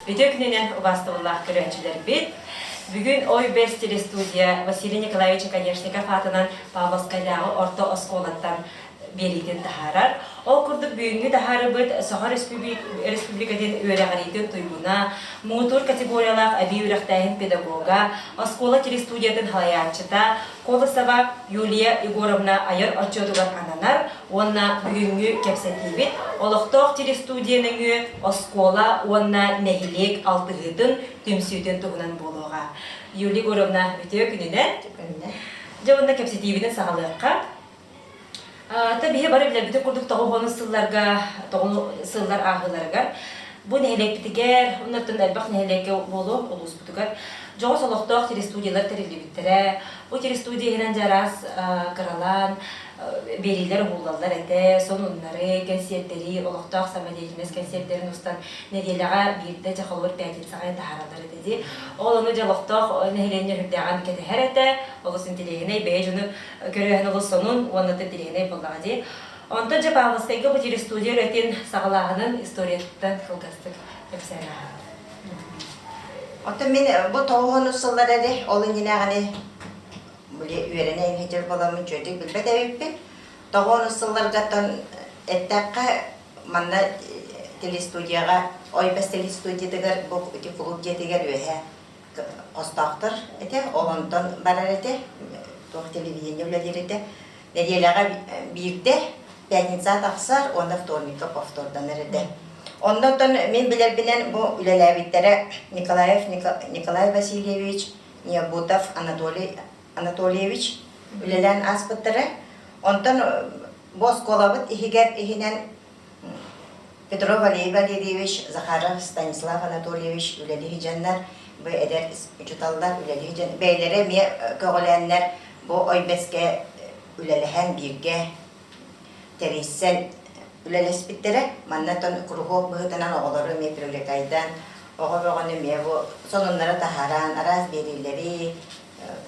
Үтүө күнүнэн убаастабыллаах көрөөччүлэрбит! Бүгүн Ой Бэс телестудия Василий Николаевич Оконешников аатынан Павловскайдааҕы орто оскуолаттан биэриитин таһаарар. Ол курдук бүгүҥҥү таһаарыбыт Саха Республикатын үөрэҕириитин туйгуна, муҥутуур категориялаах эбии үөрэхтээһин педагога, оскуола телестудиятын салайааччыта Колосова Юлия Егоровна айар отчуотугар ананар уонна бүгүҥҥү кэпсэтиибит олохтоох телестудия нөҥүө оскуола уонна нэһилиэк алтыһыытын, түмсүүтүн туһунан буолуоҕа. Юлия Егоровна, үтүө күнүнэн! Дьэ уонна кэпсэтиибитин саҕалыахха. Та биһи бары билэрбитин курдук тоҕус сылларга, тоҕус сыллар ааһыыларыгар бу нэһилиэкпитигэр, оннуттан элбэх нэһилиэккэ буолуо улууспутугар дьоҕус олохтоох телестудиялар тэриллибиттэрэ. Бу телестудия иһинэн дьэ араас кыралаан биэриилэр уһуллаллар этэ, сонуннары, кэнсиэрдэри, олохтоох самодеятельность кэнсиэрдэрин устан нэдиэлэҕэ биирдэ дьэ холобур пятницаҕа таһаараллар этэ дии. Ол ону дьэ олохтоох нэһилиэнньэ үрдээҕин кэтэһэр этэ, олус интэриэһинэй бэйэ дьону көрөөһүн олус сонун уонна интэриэһинэй буоллаҕа дии. Онтон дьэ Павловскайга бу телестудия үлэтин саҕалааһынын историятыттан кылгастык кэпсээн ааһабыт. Оттон мин бу тоҕус сыллар эрэ ол иннинээҕини били үөрэнэ иһитир буоламмын үчүгэйдик билбэт эбиппин. Тоҕус сылларгаттан эттэххэ манна телестудияҕа Ойбас телестудиятыгар бу ити кулууп дьиэтигэр үөһэ хостоохтор этэ, ол онтон барар этэ, туох телевидение үлэлиир этэ. Нэдиэлэҕэ биирдэ пятница тахсар уонна вторникка повторданар этэ. Оннотон мин билэрбинэн бу үлэлээбиттэрэ Николаев Николай Васильевич, Необутов Анатолий Анатольевич үлэлээн ааспыттара. Онтон бу оскуолабыт иһигэр иһинэн Петров Валерий Валерьевич, Захаров Станислав Анатольевич үлэлии дьоннор, бу эдэр учууталлар үлэлии дьон бэйэлэрэ эмиэ көҕүлээннэр бу Ойбэскэ үлэлэһэн бииргэ тэрийсэн үлэлэспиттэрэ. Манна тон куруһуок быһыытынан оҕолору эмиэ привлекайдаан, оҕо бөҕөнү эмиэ бу сонуннары таһааран, араас биэриилэри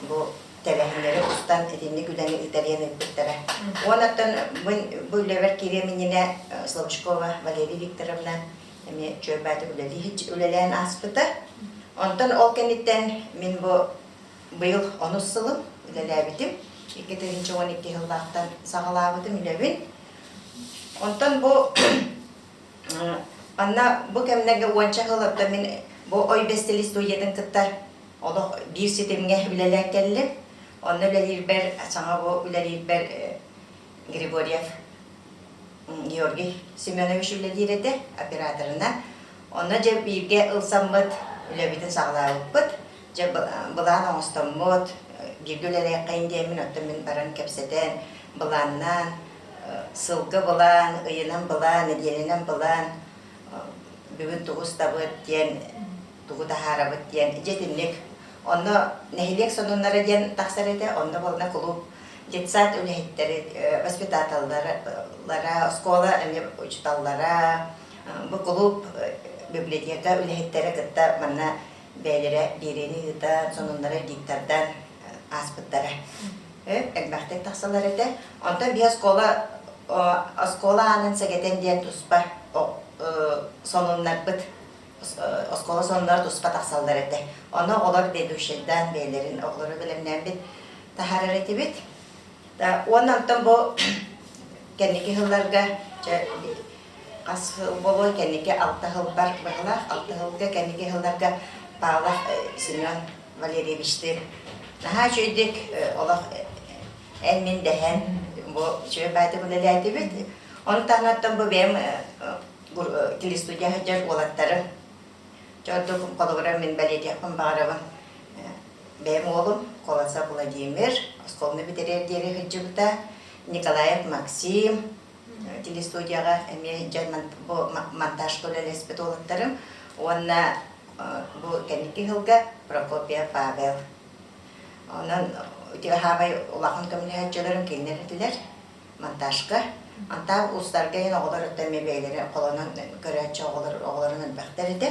бу тэрээһиннэри устан итинник үлэни ыытарыан ыыппыттара. Уоннаттан бу үлэбэр киириэм иннинэ Слобожкова Валерия Викторовна эмиэ чүөбээтик үлэлии үлэлээн ааспыта. Онтон ол кэнниттэн мин бу быйыл онус сылым үлэлээбитим. 2012 сыллаахтан саҕалаабытым үлэбин. Онтон бу манна бу кэмнэргэ уонча сыл оттон мин бу Ой Бэстили студиятын кытта олох биир ситимҥэ үлэлээн кэллим. Онно үлэлиирбэр, саҥа бу үлэлиирбэр Григорьев Георгий Семенович үлэлиир этэ операторынан. Онно дьэ бииргэ ылсаммыт үлэбитин саҕалаабыппыт. Дьэ былаан оҥостоммут, бииргэ үлэлиэххэйин диэммин, оттон мин баран кэпсэтэн, былааннаан, сылга былаан, ыйынан былаан, нэдиэлэнэн былаан, бүгүн тугу устабыт диэн тугу таһаарабыт диэн дьэ итинник онно нэһилиэк сонуннара диэн тахсар этэ онно буолна кулууп детсад үлэһиттэри воспитателлара оскуола эмиэ учууталлара бу кулууп библиотека үлэһиттэрэ кытта манна бэйэлэрэ биэриини ыытан сонуннары диктордан ааспыттара элбэхтик тахсаллар этэ онтон биһи оскуола оскуола аанын сэгэтэн диэн туспа сонуннарбыт оскуола сонуннара туспа тахсаллар этэ. Ону оҕолор ведущайдаан бэйэлэрин оҕолору бэлэмнээммит таһаарар этибит. Уонна онтон бу кэнники сылларга чэ хас сыл буолуой кэнники алта сылбар быһылаах алта сылга кэнники сылларга Павлов Семен Валерьевичтыын наһаа үчүгэйдик олох эн мин дэһэн бу үчүгэй баайдык үлэлээтибит. Ону таһынан бу бэйэм телестудия сылдьар уолаттарым ордук холобура мин бэлиэтиэхпин баҕарабын бэйэм уолум Колосов Владимир оскуоланы бүтэриэр диэри сылдьыбыта Николаев Максим телестудияҕа эмиэ сылдьан бу монтажка үлэлэспит уолаттарым уонна бу кэнники сылга Прокопьев Павел онон ити хаамай улахан көмөлөһөөччүлэрим кинилэр этилэр монтажка. Антаах уустарга иһин оҕолор өттө эмиэ бэйэлэрэ холонон көрөөччү оҕолор оҕолорун элбэхтэр этэ.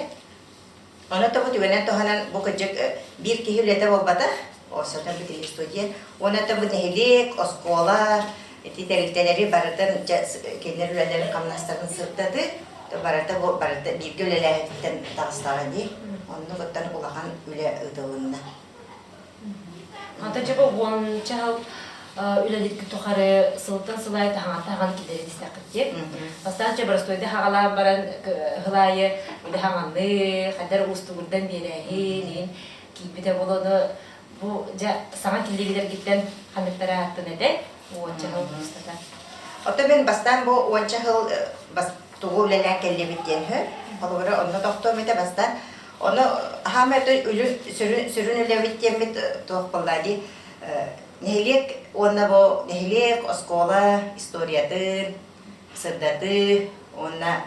Ону тобу түгэнэн туһанан бу кырдьык биир киһи үлэтэ буолбатах, осото бу телестудия. Уонна бу нэһилиэк, оскуола, ити тэрилтэлэри барытын кинилэр үлэлэрин хамнастарын сырдатыы. Барыта бу барыта бииргэ үлэлээһиттэн таҕыстаҕа дии. Оннук оттон улахан үлэ ыытылынна. Онтон дьэ бу уонча сыл үлэлииргит тухары сылтан сыл аайы таһаҕан киллэрин истэххит дии. Бастаан чэ боростуойда хаҕалаан баран сыл аайы үлэ хаҥанныы, хайдар уустугурдан биэрээһин иһин киирбитэ буолуону бу дьэ саҥа киллиилэргиттэн ханныктара ааттын этэ уонча сыл устата. Оттон мин бастаан бу уонча сыл тугу үлэлээн кэллибит диэн үһү. Холобура онно тохтуом этэ бастаан. Ону хаама үлүн сүрүн сүрүн үлэбит диэммит туох буолла дии нэһилиэк уонна бу нэһилиэк оскуола историятын сырдатыы уонна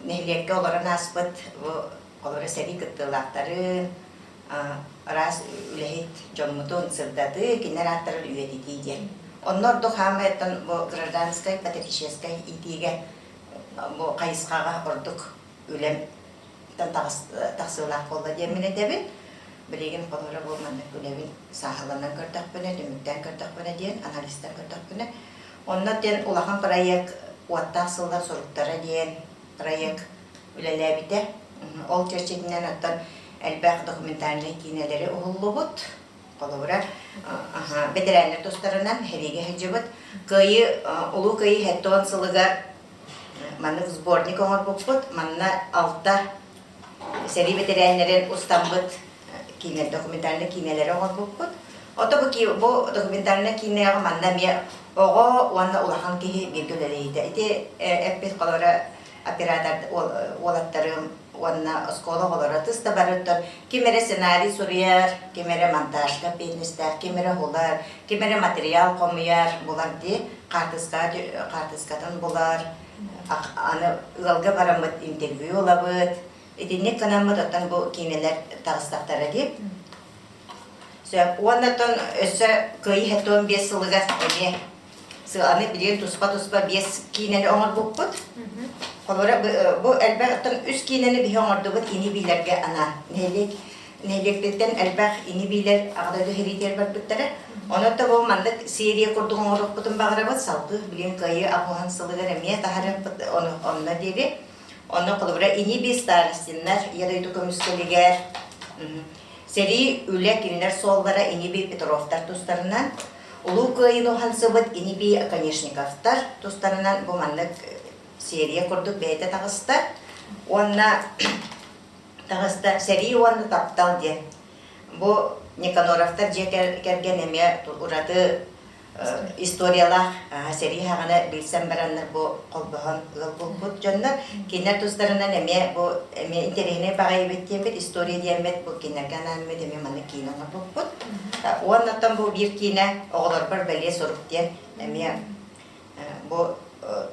нэһилиэккэ олорон ааспыт бу холобура сэрии кыттыылаахтарын араас үлэһит дьоммутун сырдатыы, кинилэр ааттарын үйэтитии диэн. Онно ордук хаамыйаттан бу гражданскай патриотическай иитиигэ бу хайысхаҕа ордук үлэм тахсыылаах буолла диэммин этэбин. Билигин холобура бу маннык үлэбин сааһыланан көрдөхпүнэ, түмүктээн көрдөхпүнэ диэн, анализтан көрдөхпүнэ, онно диэн улахан проект уоттаах сыллар соруктара диэн проект үлэлээбитэ. Ол чэрчитинэн оттон элбэх документальнай киинэлэри уһуллубут. Холобура, бэтэрээннэр тустарынан сэриигэ сылдьыбыт. Кыайыы, Улуу Кыайыы 70 сылыгар маннык сборник оҥорбуппут. Манна алта сэрии бэтэрээннэрин устаммыт киинэ, документальнай киинэлэри оҥорбуппут. Ото бу, бу документальнай киинэҕэ манна эмиэ оҕо уонна улахан киһи бииргэ үлэлэһиитэ. Ити эппит холобура оператор уолаттарым уонна оскуола оҕолоро тыс да барыттан ким эрэ сценарий суруйар, ким эрэ монтажка эппиэтинэстээх, ким эрэ уһулар, ким эрэ материал хомуйар, булар дии, хаартыска хаартыскатын булар, аны ыалга бараммыт интервью ылабыт. Итинник гынаммыт оттон бу киинэлэр таҕыстахтара дии. Сөп. Уонна оттон өссө Кыайыы 75 сылыгар эмиэ Аны билигин туспа-туспа биэс киинэни оҥорбуппут. Холобура, бу элбэх оттон үс киинэни биһи оҥордубут ини-биилэргэ анаан. Нэһилиэк нэһилиэктэртэн элбэх ини-биилэр Аҕа дойду сэриитигэр барбыттара. Онон да бу маннык серия курдук оҥоруохпутун баҕарабыт. Салгыы билигин Кыайыы аҕыһын сылыгар эмиэ таһаарыахпыт онно диэри. Онно холобура ини-бии Старостиннар Ийэ дойду көмүскэлигэр сэрии үлэ кинилэр суоллара ини-бии Петровтар тустарынан Улуу Кыайыыны уһансыбыт ини-бии Оконешниковтар тустарынан бу маннык серия курдук бэйэтэ таҕыста. Уонна таҕыста «Сэрии уонна таптал» диэн. Бу Никаноровтар дьиэ кэргэн эмиэ ураты историялаах сэрии хаҕана билсэн бараннар бу холбоһон ыал буолбут дьоннор. Кинилэр тустарынан эмиэ бу эмиэ интэриэһинэй баҕайы эбит диэммит, история диэммит бу кинилэргэ анааммыт эмиэ маннык киинэ оҥорбуппут. Уоннаттан бу биир киинэ оҕолорбор бэлиэ сурук диэн эмиэ бу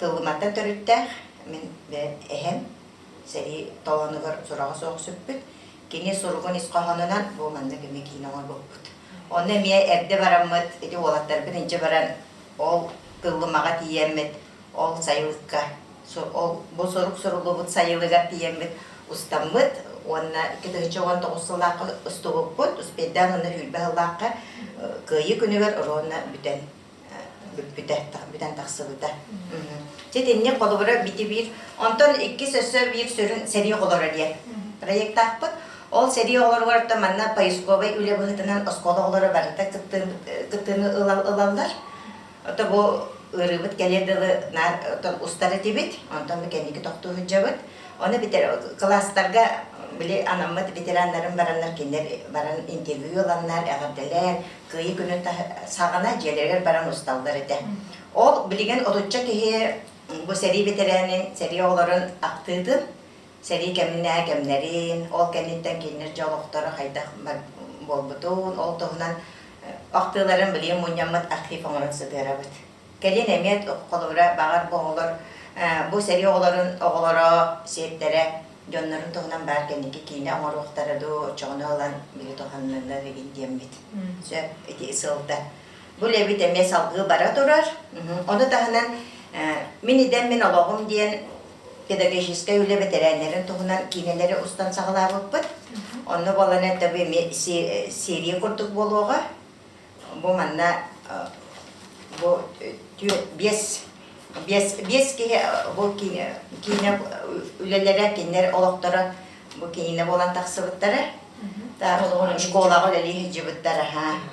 Тыллыматтан төрүттээх мин эһэм сэрии толоонугар сураҕа суох сүппүт. Кини суругун ис хоһоонунан бу маннык эмиэ киинэ оҥорбуппут. Онно эмиэ эрдэ бараммыт, ити уолаттарбын илдьэ баран, ол Тыллымаҕа тиийэммит, ол сайылыкка, ол бу сурук суруллубут сайылыгар тиийэммит устаммыт уонна 2019 сыллаахха устубуппут, успейдаан уонна сүүрбэ сыллаахха Кыайыы күнүгэр оруонна бүтэн бүппүтэ, бүтэн тахсыбыта. Дьэ итинник холобура бити биир, онтон иккис өссө биир сүрүн сэрии оҕолоро диэн проектаахпыт. Ол сэрии оҕолоругар манна поисковай үлэ быһыытынан оскуола оҕолоро барыта кыттыыны ылаллар. Ото бу ыарыыбыт кэлиэр дылы наар устар этибит, онтон бу кэнники тохтуу сылдьабыт. Ону кылаастарга били анаммыт ветераннарым бараннар кинилэр баран интервью ыланнар, эҕэрдэлээн, Кыайыы күнүн саҕана дьиэлэригэр баран усталлар этэ. Ол билигин отучча киһи бу сэрии бэтэрээнин, сэрии оҕолорун ахтыытын, сэрии кэминээҕи кэмнэрин, ол кэнниттэн кинилэр дьэ олохторо хайдах буолбутун, ол туһунан ахтыыларын билигин мунньаммыт архив оҥорон сытыарабыт. Кэлин эмиэ холобура баҕар бу оҕолор бу сэрии оҕолорун оҕолоро, сиэттэрэ дьоннорун туһунан баар кэнники киинэ оҥоруохтара дуу, оччоҕуна ылан били туһанныннар игин диэммит. Сөп, ити сылта. Бу үлэбит эмиэ салгыы бара турар. Ону таһынан мин идэм мин олоҕум диэн педагогическай үлэ бэтэрээннэрин туһунан киинэлэри устан саҕалаабыппыт. Онно буолан это бу эмиэ серия курдук буолуоҕа. Бу манна бу биэс. Биэс киһи бу киинэ үлэлэрэ, кинилэр олохторо бу киинэ буолан тахсыбыттара. Школаҕа үлэлии сылдьыбыттара.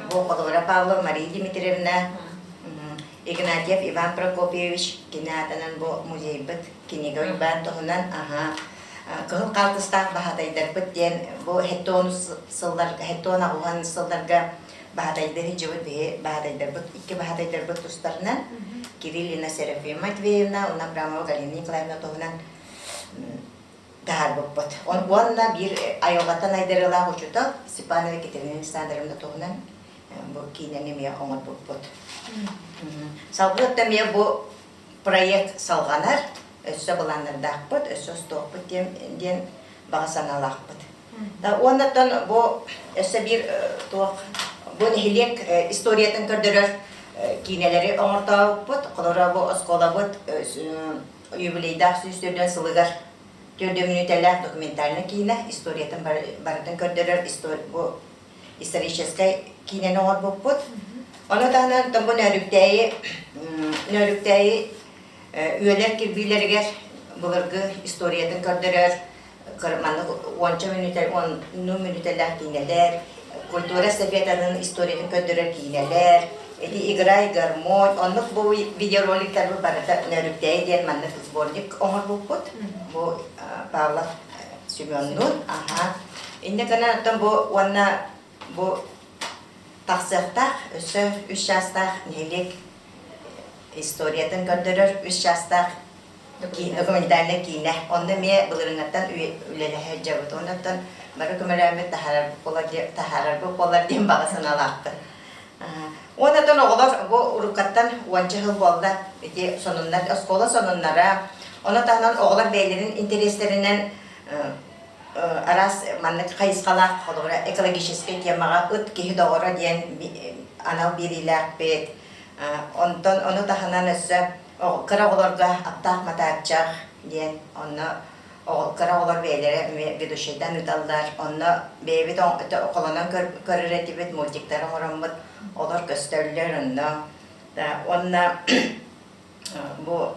Бу холобура Павлова Мария Дмитриевна, Игнатьев Иван Прокопьевич кини аатынан бу музейбыт кинигэ уйбаан туһунан кыһыл хаалтыстаах баһаатайдарбыт диэн бу 70 сыллар 78 сылларга баһаатайдыы сылдьыбыт биһи баһаатайдарбыт икки баһаатайдарбыт тустарынан Кириллина Серафима Матвеевна уонна Абрамова Галина Николаевна туһунан таһаарбыппыт. Уонна биир айылҕаттан айдарыылаах учуутал Степанова Екатерина Александровна туһунан бу киинэни эмиэ оҥорбуппут. Салгыы эмиэ бу проект салҕанар, өссө былааннардаахпыт, өссө остуохпут диэн, диэн баҕа санаалаахпыт. Уоннаттан бу өссө биир туох бу нэһилиэк историятын көрдөрөр киинэлэри оҥортообуппут. Холобура бу оскуолабыт юбилейдаах 104 сылыгар 4 мүнүүтэлээх документальнай киинэ историятын барытын көрдөрөр бу историческай киинэни оҥорбуппут. Ону таһынан бу Нөөрүктээйи Нөөрүктээйи үөлэр кирбиилэригэр былыргы историятын көрдөрөр маннык уонча мүнүүтэ уоннуу мүнүүтэлээх киинэлэр, культура советанын историятын көрдөрөр киинэлэр, эти играй гармонь, оннук бу видеороликтарбыт барыта Нөөрүктээйи диэн маннык сборник оҥорбуппут. Бу Павлов Семеннуун, аха. Инньэ гынан оттон бу уонна бу тахсыахтаах өссө үс чаастаах нэһилиэк историятын көрдөрөр үс чаастаах документальнай киинэ. Онно эмиэ былырыҥҥаттан үлэлэһэ сылдьабыт. Оннуттан бары көмөлөөммүт таһаарарбыт буолар диэн баҕа санаалаахпын. Уоннатан оҕолор бу уруккаттан уонча сыл буолла ити сонуннар, оскуола сонуннара, ону таһынан оҕолор бэйэлэрин интэриэстэринэн араас маннык хайысхалаах, холобура, экологическай темаҕа ыт киһи доҕоро диэн анал биэриилээхпит. Онтон ону таһынан өссө кыра оҕолорго аптаах матааччах диэн онно кыра оҕолор бэйэлэрэ эмиэ ведущайдан ыыталлар. Онно бэйэбит холонон көрөр этибит, мультиктары оҥороммут, олор көстөллөр онно. Уонна бу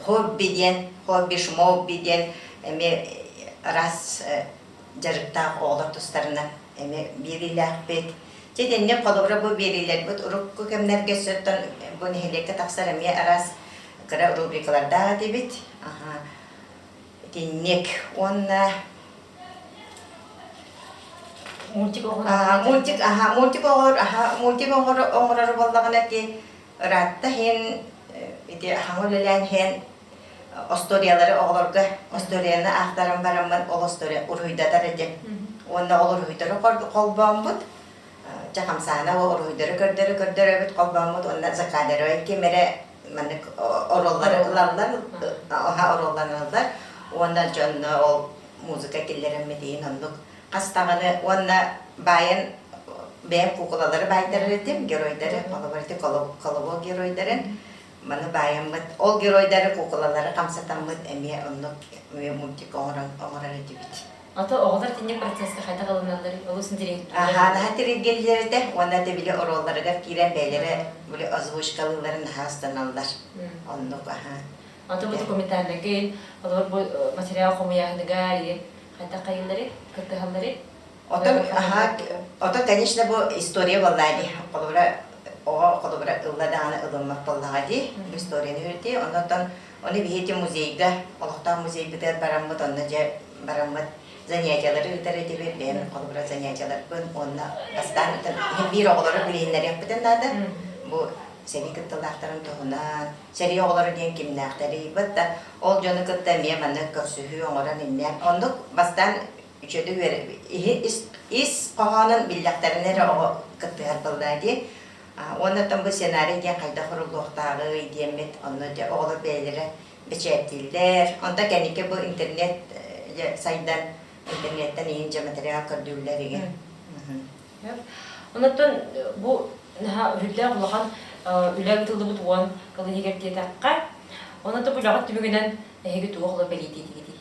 хобби диэн, хобби-шмобби диэн эмиэ араас дьарыктаах оҕолор тустарынан эмиэ биэриилээхпит. Дьэ итинник холобура бу биэриилэрбит урукку кэмнэргэ сөптөн бу нэһилиэккэ тахсар эмиэ араас кыра рубрикалардаах этибит. Итинник уонна мультик мультик аха мультик оҕор аха мультик оҥорор оҥорор буоллаҕына ити ыраатта иһин ити хаҥа үлэлээн иһэн остуоруйалары оҕолорго остуоруйаны аахтаран бараммын ол остуоруйа уруһуйдатар этим уонна ол уруһуйдары холбооммут Чэ хамсаана ол уруһуйдары көрдөрө көрдөрөбүт холбооммут уонна закадровай ким эрэ маннык оруоллары ылаллар аха оруолланаллар уонна дьонно ол музыка киллэрэммит иһин оннук хас даҕаны уонна баайан бэйэм куукулалары баайтарар этим геройдары холобур ити колобок геройдарын маны баайаммыт ол геройдары куукулалары хамсатаммыт эмиэ оннук мультик оҥорон оҥорор этибит. Ата оҕолор итинник процесска хайдах ылыналлар олус интэриэһиргииллэр. Аһаа, наһаа интэриэһиргииллэр этэ уонна ити били оруолларыгар киирэн бэйэлэрэ били озвучкалыылларын наһаа астыналлар. Оннук аһаа. Ата бу документальнайга олор бу материал хомуйааһыныгар хайдах хайыыллары, кыттыһаллары? Отон аһаа, отон конечно бу история буоллаа дии. Холобура оҕо холобура ылла даҕаны ылыммат буоллаҕа дии. Бу историяны үөрэтии. Оннуттан ону биһиги ити музейга, олохтоох музейбытыгар бараммыт, онно дьэ бараммыт занятиялары ыытар этибит, бэйэм холобура занятияларбын уонна бастаан биир оҕолору билиһиннэриэхпитин наада. Бу сэрии кыттыылаахтарын туһунан, сэрии оҕолоро диэн кимнээхтэрий да ол дьону кытта эмиэ маннык көрсүһүү оҥорон иннээн оннук бастаан үчүгэйдик үөрэ ис, ис хоһоонун биллэхтэринэ эрэ оҕо кыттыһар буоллаа дии. Уонна оттон бу сценарий диэн хайдах уруллуохтааҕый диэммит онно дьэ оҕолор бэйэлэрэ бэчээттииллэр. Онтон кэнники бу интернет сайдан интернеттэн иһин дьэ материал көрдүүллэр игин. Онтон бу наһаа үрдээх улахан үлэ ыытыллыбыт уон кыл иһигэр диэтэххэ, онон бу үлэҕит түмүгүнэн эһиги туох олох бэлиэтиэтигитий?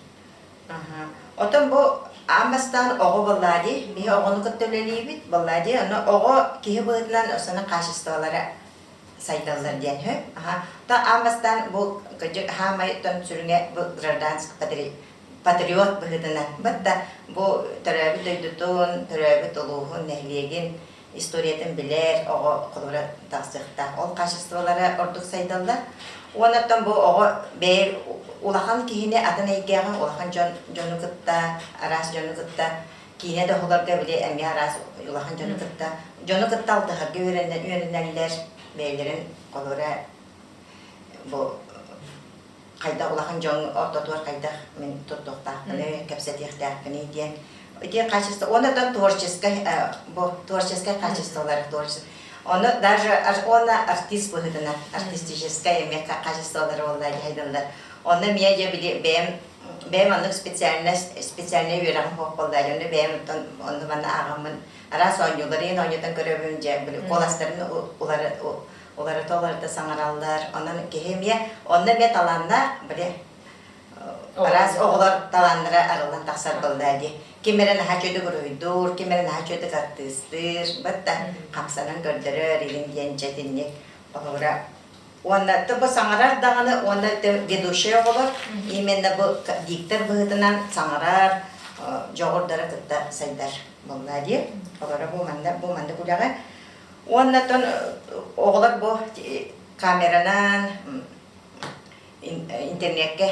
Оттон бу аан бастаан оҕо буоллаа дии, биһи оҕону кытта үлэлиибит буоллаа дии, ону оҕо киһи быһыытынан осана хаачыстыбалара. сайдаллар диэн үһү. Аха. Та аан бастаан бу кырдьык хаамай тон сүрүҥэ бу гражданский патриот быһыытынан батта бу төрөөбүт дойдутун, төрөөбүт улууһун, нэһилиэгин историятын билэр оҕо холобура тахсыахтаах. Ол качестволара ордук сайдаллар. Уоннаттан бу оҕо бэйэ улахан киһини атын эйгэҕэ улахан дьон дьону кытта, араас дьону кытта киинэ да оҕолорго били эмиэ араас улахан дьону кытта дьону кытта алтыһарга үөрэнэллэр бэйэлэрин холобура бу хайдах улахан дьон ортотугар хайдах мин туттуохтаахпыный кэпсэтиэхтээхпиний диэн ити качество уонна оттон творческай бу творческай качестволары творчество ону даже уонна артист быһыытынан артистическай эмиэ качестволары буолла дьайдыллар онно эмиэ дьэ били бэйэм бэйэм оннук специальность специальнай үөрэҕим суох буолла онно бэйэм оттон онно манна ааҕаммын араас оонньуулары иһин оонньотон көрөбүн дьэ били куоластарын улары уларыта уларыта саҥараллар онон киһи эмиэ онно эмиэ талааннаах били араас оҕолор талааннара арыллан тахсар буолла дии ким эрэ наһаа үчүгэйдик уруһуйдуур ким эрэ наһаа үчүгэйдик артыыстыыр бытта хамсанан көрдөрөр илин диэн дьэ итинник холобура Уонна бу саҥарар даҕаны уонна ведущай оҕолор именно бу диктор быһыытынан саҥарар дьоҕурдара кытта сайдар буолла дии. Олоро бу манна бу маннык үлэҕэ. Уонна тон оҕолор бу камеранан интернеккэ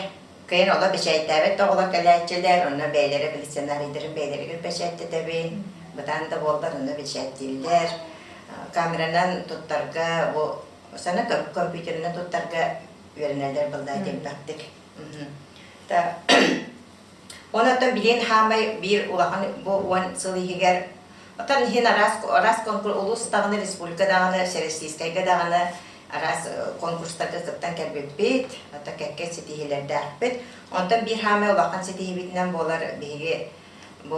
кыайан олор бэчээттээбэт да оҕолор кэлээччилэр, онно бэйэлэрэ били сценарийдарын бэйэлэригэр бэчээттэтэбин, бытаан да буоллар онно бэчээттииллэр. Камеранан туттарга бу сана компьютерынан туттарга үөрэнэллэр быллаа элбэхтик. Онон билигин хаамай биир улахан бу 10 сыл иһигэр оттон иһин араас араас конкурс улуус даҕаны республика даҕаны Всероссийскайга даҕаны араас конкурстарга кыттан кэлбиппит, оттон кэккэ ситиһиилэрдээхпит. Онтон биир хаамай улахан ситиһиибитинэн буолар биһиги бу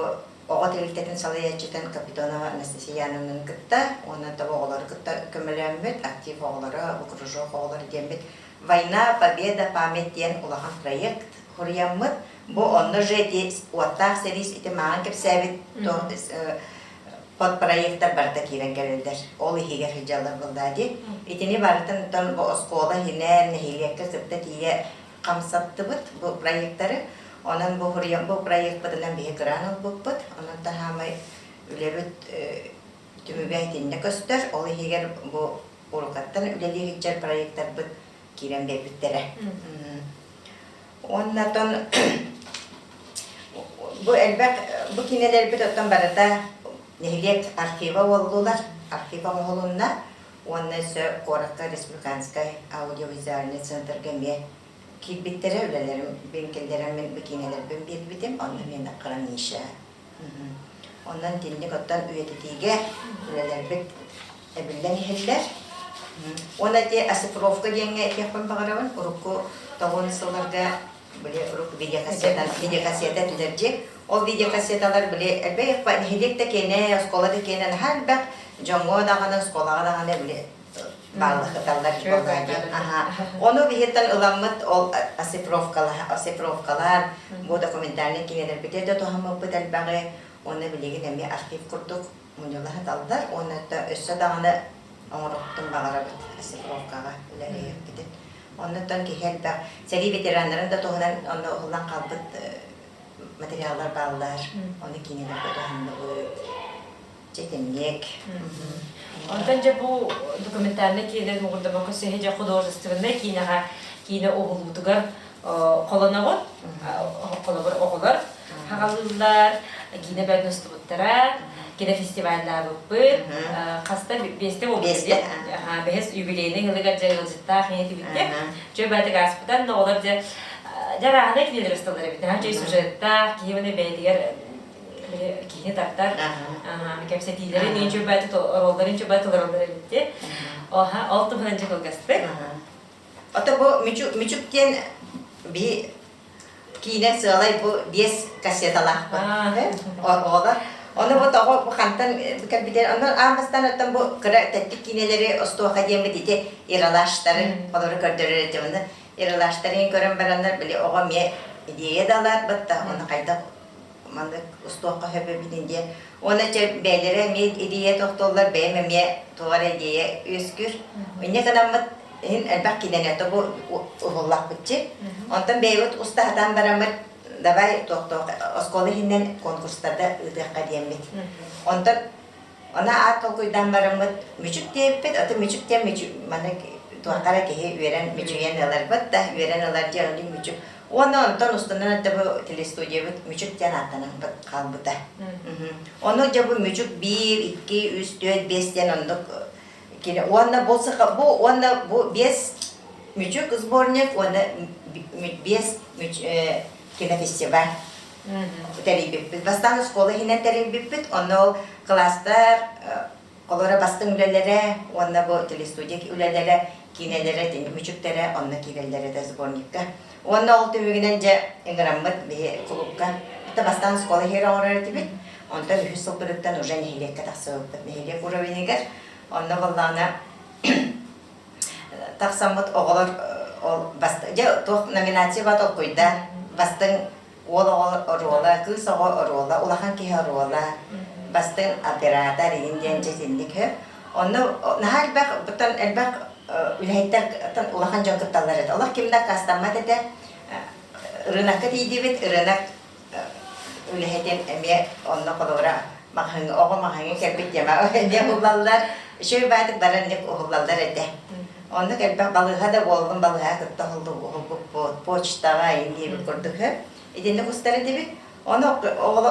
оҕо тэрилтэтин салайааччытын Капитонова Анастасия Яновнаны кытта уонна тобу оҕолору кытта көмөлөөммүт актив оҕолоро, бу кружок оҕолоро диэммит «Война, победа, память» диэн улахан проект хуруйаммыт. Бу онно же ити уоттаах сэриис ити мааҕын кэпсээбит подпроектар барыта киирэн кэлэллэр. Ол иһигэр сылдьаллар буоллаа дии. Итини барытын оттон бу оскуола иһинэн, нэһилиэккэ кытта тиийэ хамсаттыбыт бу проектары. Онон бу хуруйан бу проекпытынан биһи кыраан ылбыппыт. Онон таһаамай үлэбит түмүгэ итиннэ көстөр. Ол иһигэр бу урукаттан үлэлии сылдьар проектарбыт киирэн биэрбиттэрэ. Уонна оттон бу элбэх бу киинэлэрбит оттон барыта нэһилиэк архива буоллулар, архив оҥоһулунна уонна өссө куоракка республиканскай аудиовизуальнай центрга эмиэ киирбиттэрэ үлэлэрим киллэрэн мин бу киинэлэрбин биэрбитим, онно мин Хрониша. Онон итинник оттон үйэтитиигэ үлэлэрбит эбиллэн иһэллэр. Уонна ити оцифровка диэҥҥэ этиэхпин баҕарабын. Урукку тоҕуон сылларга били урук видеокассета видеокассета этилэр дьи. Ол видеокассеталар били элбэх нэһилиэк да киэнэ, оскуола да киэнэ наһаа элбэх дьоҥҥо даҕаны, оскуолаҕа даҕаны били бааллахыталлар Ону биһиттэн ыламмыт ол оцифровкалаан бу документальнай киинэлэрбитигэр да туһаммыппыт элбэҕи уонна билигин эмиэ архив курдук мунньулаһыталлар уонна өссө даҕаны оҥоруохпутун баҕарабыт оцифровкаҕа үлэлэһиэхпитин. Оннуттан киһи элбэх сэрии ветераннарын да туһунан онно уһуллан хаалбыт материаллар бааллар. Ону киинэлэргэ туһанныбыт. Дьэ итинник. Онтон дьэ бу документальнай киинэ муҥурдамакка сөһө дьэ художественнай киинэҕэ киинэ уһулуутугар холоноҕут холобур оҕолор хаҕалыыллар киинэ бэрин устубуттара кинофестивальдаабыппыт хаста биэстэ буолбут бэһис юбилейный ылыгар дьэ ыалдьыттаах ийэ тибиттэ чөй баатык ааспытан да оҕолор дьэ дьарааһынай кинилэр усталлар эбит наһаа чөй сюжеттаах киһи маны бэйэтигэр киһини тардар кэпсэтиилэрин иин чөбөтү ролларын чөбөтү олороллор эбитти оха ол туһунан дьэ кылгастык Ото бу Мүчүк диэн би киинэ сыалай бу биэс кассеталаахпын. Оҕолор. Ону бу тоҕо бу хантан кэлбитэр онон аан бастаан оттон бу кыра тэттик киинэлэри остуоха диэммит ити ералаштары олору көрдөрөр этим. Ону ералаштарын көрөн бараннар били оҕо эмиэ идея да ылар батта ону хайдах маннык устуохха сөп эбитин диэн. Уонна чэ бэйэлэрэ эмиэ идея тохтоллор, бэйэм эмиэ туох эрэ идея үөскүүр. Инньэ гынаммыт иһин элбэх киинэни бу уһуллахпытчы. Онтон бэйэбит устаһатан бараммыт давай туох-туох оскуола иһинэн конкурстарда ыытыахха диэммит. Онтон Аны аат толкуйдаан бараммыт мүчүк диэбиппит, аты мүчүк диэн мүчүк маны туохха эрэ киһи үөрэн мүчүйэн ыларбыт да, үөрэн ылар диэн оннук мүчүк. Уонна онтон устунан это бу телестудиябыт мүчүк диэн ааттанан хаалбыта. Ону дьэ бу мүчүк биир, икки, үс, түөрт, биэс диэн оннук кини уонна бу саха бу уонна бу биэс мүчүк сборник уонна биэс кинофестиваль тэрийбиппит. Бастаан оскуола иһинэн тэрийбиппит, онно ол кылаастар олоро бастыҥ үлэлэрэ уонна бу телестудия үлэлэрэ, киинэлэрэ, мүчүктэрэ онно киирэллэр этэ сборникка. Уонна ол түмүгүнэн дьэ ыҥыраммыт биһи кулуупка это бастаан оскуола иһигэр оҥорор этибит, онтон үһүс сылбытыттан уже нэһилиэккэ тахсыбыппыт. Нэһилиэк уровенигэр онно буоллаҕына тахсаммыт оҕолор ол дьэ туох номинация ба толкуйдаан бастыҥ уол оҕо оруола, кыыс оҕо оруола, улахан киһи оруола, бастыҥ оператор иһин диэн дьэ итинник үһү. Онно наһаа элбэх бутан элбэх үлэһиттэр улахан дьон кытталлар этэ. Олох ким да аккаастаммат этэ. Рынокка тиийдибит, рынок үлэһитин эмиэ онно холобура маҕаһыыҥҥа оҕо маҕаһыыҥҥа кэлбит диэмэ эмиэ уһуллаллар үчүгэй баайдык баран инник уһуллаллар этэ оннук элбэх балыыһа да буоллун балыыһа кытта уһулбуппут почтаҕа иин диэбит курдук үһү итинник устар этибит ону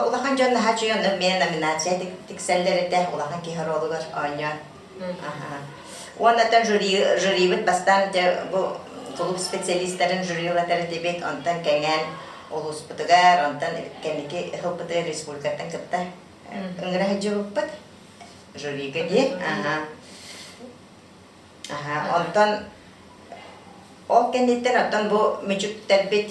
улахан дьон наһаа үчүгэй онно эмиэ номинация тиксэллэр этэ улахан киһи оруолугар оонньоон Уонна оттон жюри, жюрибит бастаан дьэ бу кулууп специалистарын жюрилатар этибит, онтон кэҥээн улууспутугар, онтон кэнники ыһылбытыгар республикаттан кытта ыҥыра сылдьыбыппыт жюрига дии. Аха. Аха. Онтон ол кэнниттэн оттон бу мүчүктэрбит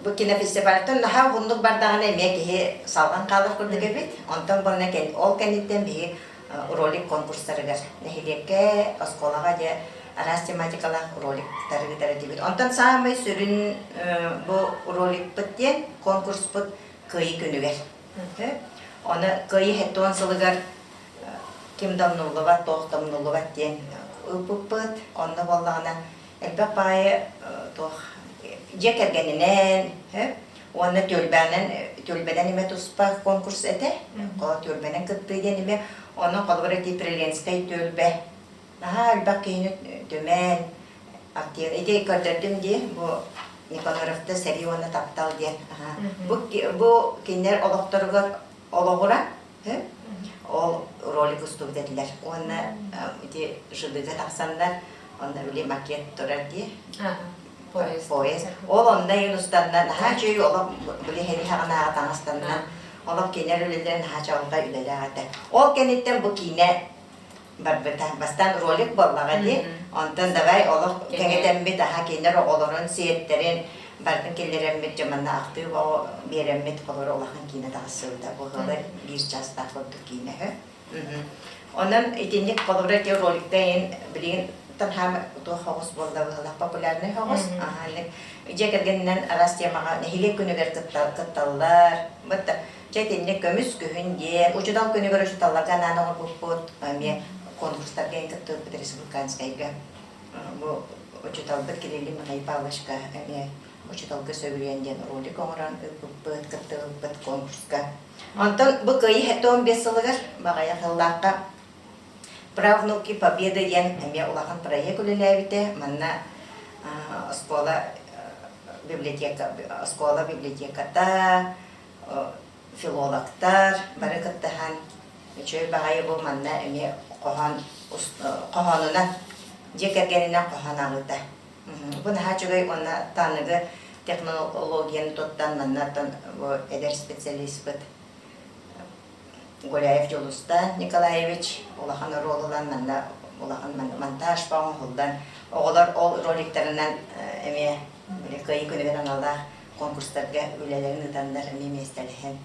бу кинофестивальтан наһаа уһуннук бардаҕына эмиэ киһи салҕан хаалар курдук эбит. Онтон буолна ол кэнниттэн биһи ролик конкурстарыгар нэһилиэккэ, оскуолаҕа дьэ араас тематикалаах роликтары ыытар этибит. Онтон саамай сүрүн бу роликпыт диэн конкурспут Кыайыы күнүгэр. Оны Кыайыы 70 сылыгар ким да умнуллубат, туох да умнуллубат диэн ыыппыппыт. Онно буоллаҕына элбэх баайы туох дьиэ кэргэнинэн уонна түөлбэнэн түөлбэнэн эмэ туспа конкурс этэ. Түөлбэнэн кыттыы диэн эмэ онон холобур ити Приленскэй түөлбэ наһаа элбэх киһини түмэн актив ити көрдөрдүм дии бу Никоноровта сэрии уонна таптал диэн бу бу кинилэр олохторугар олоҕуран Ол ролик устубут этилэр. Уонна ити ЖД-га тахсаннар, онно били макет турар дии. Поезд. Ол онно иин устанна наһаа үчүгэй олох били хэриһэҕинааҕы таҥастанна олох кинилэр үлэлэрэ наһаа чаҕылхай үлэлээх этэ. Ол кэнниттэн бу киинэ барбыта. Бастаан ролик буоллаҕа дии. Онтон давай олох кэҥэтэммит, аха кинилэр оҕолорун, сиэттэрин барытын киллэрэммит, дьэ манна ахтыы оҕо биэрэммит, холоро улахан киинэ таҕыссыбыта. Бу ыһыалар биир чаастаах курдук киинэ үһү. Онон итинник холобура ити роликта иһин билигин танхаам туох оҕус буолла быһылах популярный оҕус. Дьиэ кэргэнинэн араас темаҕа нэһилиэк күнүгэр кытталлар. Бытта Чэ итинник көмүс күһүн диэн учуутал күнүгэр учууталларга анаан оҥорбуппут, эмиэ конкурстарга эн кыттыбыппыт республиканскайга. Бу учууталбыт Кириллин Михаил Павловичка эмиэ учууталга сөбүлээн диэн ролик оҥорон ыыппыппыт, кыттыбыппыт конкурска. Онтон бу Кыайыы 75 сылыгар Баҕайах сыллаахха Правнуки Победы диэн эмиэ улахан проект үлэлээбитэ. Манна оскуола библиотека, оскуола библиотеката, филологтар бары кыттыһан үчүгэй баҕайы бу манна эмиэ хоһоон хоһоонунан дьиэ кэргэнинэн хоһоон ааҕыыта. Бу наһаа үчүгэй уонна таныгы технологияны туттан манна бу эдэр специалиспыт Гуляев Дьулустан Николаевич улахан оруол ылан манна улахан монтаж оҥоһуллан оҕолор ол роликтарынан эмиэ Кыайыы күнүгэр аналлаах конкурстарга үлэлэрин ыытаннар эмиэ миэстэлэһэн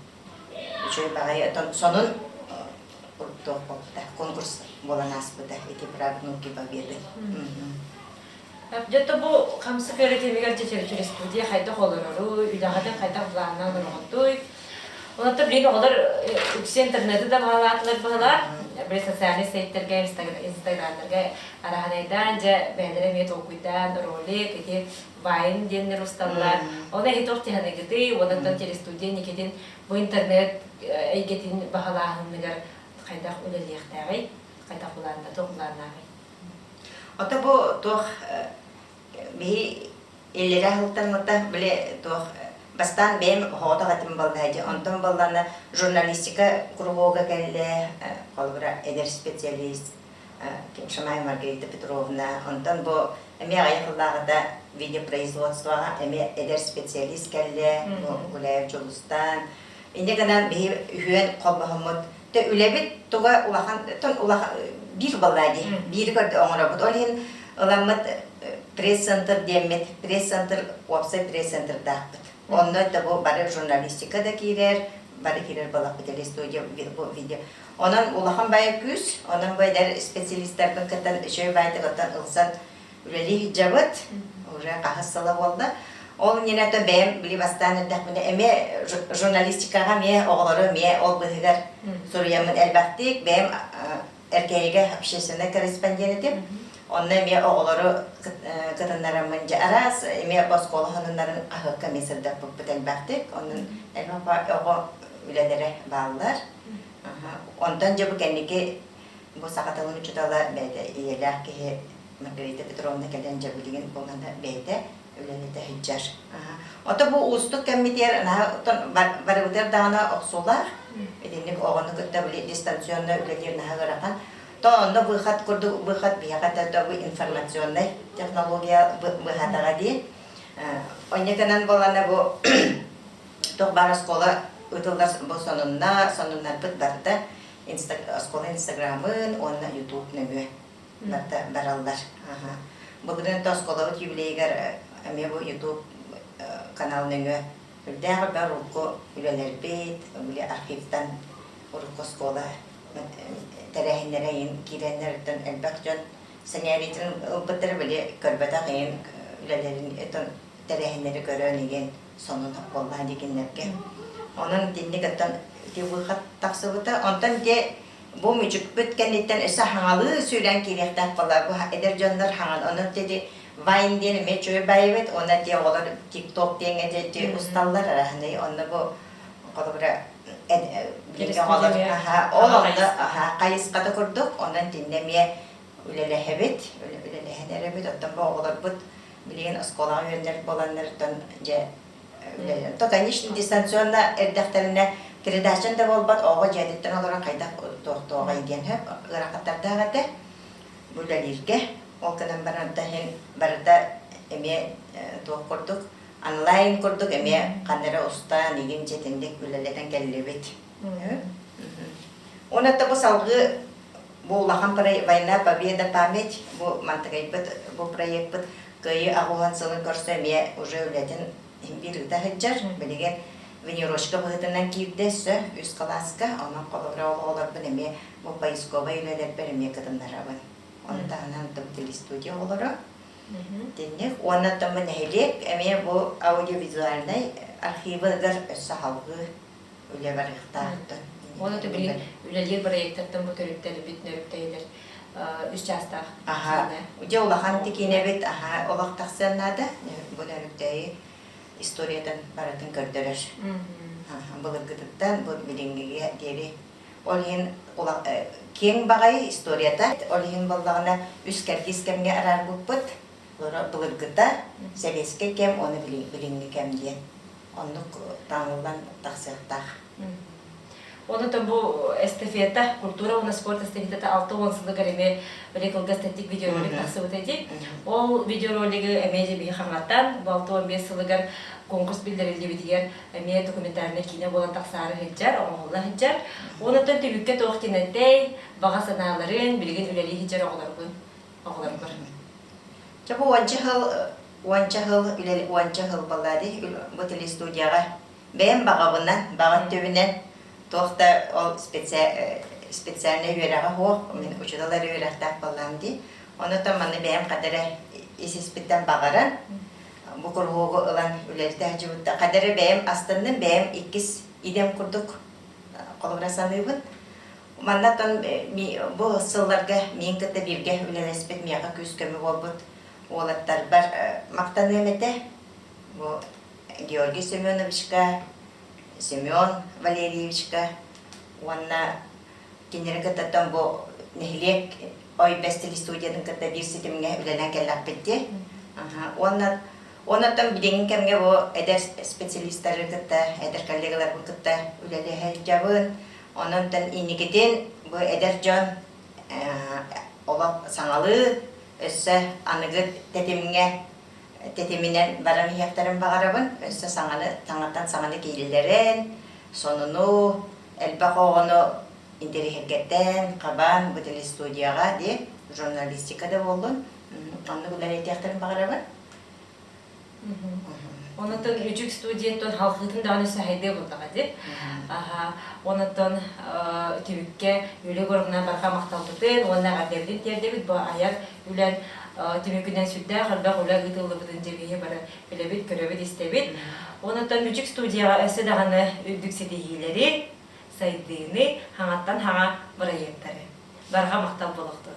үчүгэй баҕайы оттон сонун туох буолбута конкурс буолан ааспыта ити правнуки победы. Дьэ бу хамсык эрэ кэмигэр дьэ через студия хайдах олорору, үлэҕитин хайдах былааннаан олороҕутуй? Онон билигин оҕолор үксэ интернети да баһылаатылар баһылаах, били социальнай сайтарга, инстаграмнарга араһанайдаан, дьэ, бэйэлэрэ эмиэ толкуйдаан, ролик, ити вайн диэннэр усталлар. Оны эһи туох тиһаныгытый, уонаттан телестудия Никитин бу интернет эйгэтин баһылааһыныгар хайдах үлэлиэхтээҕий, хайдах былаанна, туох былааннааҕый? Ото бу туох биһи Иллэрээ сылтан били туох бастаан бэйэм оһоҕотох этим буолла дии. Онтон буоллаҕына журналистика куруһуога кэллэ, холобура эдэр специалист Шамай Маргарита Петровна. Онтон бу эмиэ аҕыйах сыллааҕыта видеопроизводствоҕа эмиэ эдэр специалист кэллэ, бу Гуляев Дьулустаан. Инньэ гынан биһи үһүөн холбоһоммут. Тэ үлэбит туга улахан улахан биир буолла дии. Биири көрдө оҥоробут. Ол иһин ыламмыт пресс-центр диэммит, пресс-центр уопсай пресс-центрдаахпыт. Онно это бу бары журналистика да киирэр, бары киирэр буоллахпыт телестудия бу видео. Онон улахан баайы күүс, онон бу эдэр специалистарбын кытта үчүгэй баайтык оттон ылсан үлэлии сылдьабыт. Уже хаһыс сыла буолла. Ол иннинэ то бэйэм били бастаан эрдэхпинэ эмиэ журналистикаҕа эмиэ оҕолору эмиэ ол быыһыгар суруйаммын элбэхтик бэйэм Эркээйигэ общественнай корреспондент этим. Онно эмиэ оҕолору кытыннараммын дьэ араас эмиэ оскуола сонуннарын хаһыакка эмиэ сырдаппыппыт элбэхтик. Онон элбэх оҕо үлэлэрэ бааллар. Онтон дьэ бу кэнники бу саха тылын учуутала бэйэтэ ийэлээх киһи Маргарита Петровна кэлэн дьэ билигин буолана бэйэтэ үлэлэтэ сылдьар. Ото бу уустук кэммитигэр барыбытыгар даҕаны охсуулаах. Итинник оҕону кытта били дистанционно үлэлиир наһаа ыарахан. То онно выход курдук выход биһиэхэ то бу информационнай технология быһатаҕа дии. Онньа гынан буолана бу туох баар оскуола ыытыллар бу сонуннар, сонуннарбыт барыта оскуола инстаграмын уонна ютуб нөҥүө барыта бараллар. Былырыын то оскуолабыт юбилейыгар эмиэ бу YouTube канал нөҥүө үрдээх үрбэр урукку үлэлэрбит, били архивтан урукку оскуола тэрээһиннэрэ иһин киирэннэр элбэх дьон сэҥээриитин ылбыттара били көрбөтөх иһин үлэлэрин тэрээһиннэри көрөн иһин сонун буоллаҕа дии кинилэргэ. Онон итинник оттон ити выход тахсыбыта. Онтон дьэ бу мүчүкпүт кэнниттэн өссө хаҥалыы сүүрэн киириэхтээх буолла. Бу эдэр дьоннор хаҥан. Онон ити Вайн диэн эмиэ үчүгэй баайыбыт. Уонна ити оҕолор TikTok диэҥҥэ дьэ усталлар араһынай. Онно бу холобура билиҥҥи оҕолор ол онно хайысхата курдук. Онон итиннэ эмиэ үлэлэһэбит, үлэлэһэн эрэбит. Оттон бу оҕолорбут билигин оскуолаҕа үөрэнэр буоланнартан дьэ үлэлэн. То, конечно, дистанционно эрдэхтэринэ передачан да буолбат, оҕо дьиэтиттэн олорон хайдах туохтуоҕай диэн сөп ыарахаттардаах этэ бу үлэлииргэ. Ол гынан баран иһин барыта эмиэ туох курдук онлайн курдук эмиэ ханна эрэ устаан игин дьэтинник үлэлэтэн кэллибит. Уонна бу салгыы Бу улахан «Война, победа, память» бу мантыкайбыт, бу проекпыт Кыайыы аҕуһан сылын көрсө эмиэ уже үлэтин биир ыыта сылдьар. Билигин венерочка быһыытынан киирдэ өссө үс кылааска. Онон холобура ол оҕолорбун эмиэ бу поисковай үлэлэрбэр эмиэ кытыннарабын. Ону таһынан телестудия оҕолоро. Итинник. Уонна оттон бу нэһилиэк эмиэ бу аудиовизуальнай архивыгар өссө салгыы үлэ барыахтаахтан. Уонна билигин үлэлиир проектартан бу төрүттэрбит нөрүктэйлэр үс чаастаах. Аха. Дьэ улахан тикиинэбит аха олох тахсыан наада. Бу нөрүктэйи историятын барытын көрдөрөр. Былыргытыттан бу билиҥҥигэ диэри ол иһин киэҥ баҕайы историята. Ол иһин буоллаҕына үс кэрдиис кэмҥэ араарбыппыт. Былыргыта сэбиэскэй кэм уонна билиҥҥи кэм диэн. Оннук таҥыллан тахсыахтаах. Онон бу эстафета, культура уонна спорт эстафетата 60 сылыгар эмиэ били кылгас тэттик видеоролик тахсыбыта дии. Ол видеоролигы эмиэ дьэ биһи хаҥаттан, бу 65 сылыгар конкурс биллэриллибитигэр эмиэ документальнай киинэ буолан тахсаары сылдьар, оҥоһулла сылдьар. Онон түмүккэ туох диэн баҕа санааларын, билигин үлэлии сылдьар оҕолоргун, оҕолоргор. Чэ бу уонча сыл уонча сыл үлэ уонча сыл буолла дии бу телестудияҕа бэйэм баҕабынан, баҕа өттүбүнэн туох да ол специальнай үөрэҕэ суох, мин учуутал эрэ үөрэхтээх буоллаҕым дии. Онон манна бэйэм хата эрэ ис-испиттэн баҕаран бу куруһуогу ылан үлэлэтэ сылдьыбыттан хата эрэ бэйэм астынным, бэйэм иккис. идэм курдук холобура саныыбын. Манна оттон бу сылларга миин кытта бииргэ үлэлэспит миэхэ күүс-көмө буолбут уолаттарбар махтаныам этэ. Бу Георгий Семеновичка, Семен Валерьевичка уонна кинилэри кытта бу нэһилиэк Ой Бэс телестудиятын кытта биир ситимҥэ үлэлээн кэллэхпит дии. Уонна Онон билиҥҥи кэмҥэ бу эдэр специалистары кытта, эдэр коллегаларбын кытта үлэлэһэ сылдьабын. Онон инникитин бу эдэр дьон олох саҥалыы, өссө аныгы тэтимҥэ тэтиминэн баран иһиэхтэрин баҕарабын. Өссө саҥаны, саҥаттан саҥаны киирэллэрин, сонуну, элбэх оҕону интэриэһиргэтэн, хабан бу телестудияҕа дии, журналистика да буоллун, оннук үлэлэтиэхтэрин баҕарабын. Онотон үчүк студияттан халхытын даҕаны сахайдыы буллаҕа дии. Аха, онотон түбүккэ үлэ горгуна барха махталбытын уонна эҕэрдэбитин тиэрдэбит бу айар үлэн түмүгүнэн сүрдээх элбэх үлэ ыытыллыбытын дьэбиһи бары билэбит, көрөбүт, истэбит. Онотон үчүк студияҕа өссө даҕаны үрдүк ситиһиилэри, сайдыыны, хаҥаттан хаҥа бырайыактары. Барҕа махтал буолуохтун.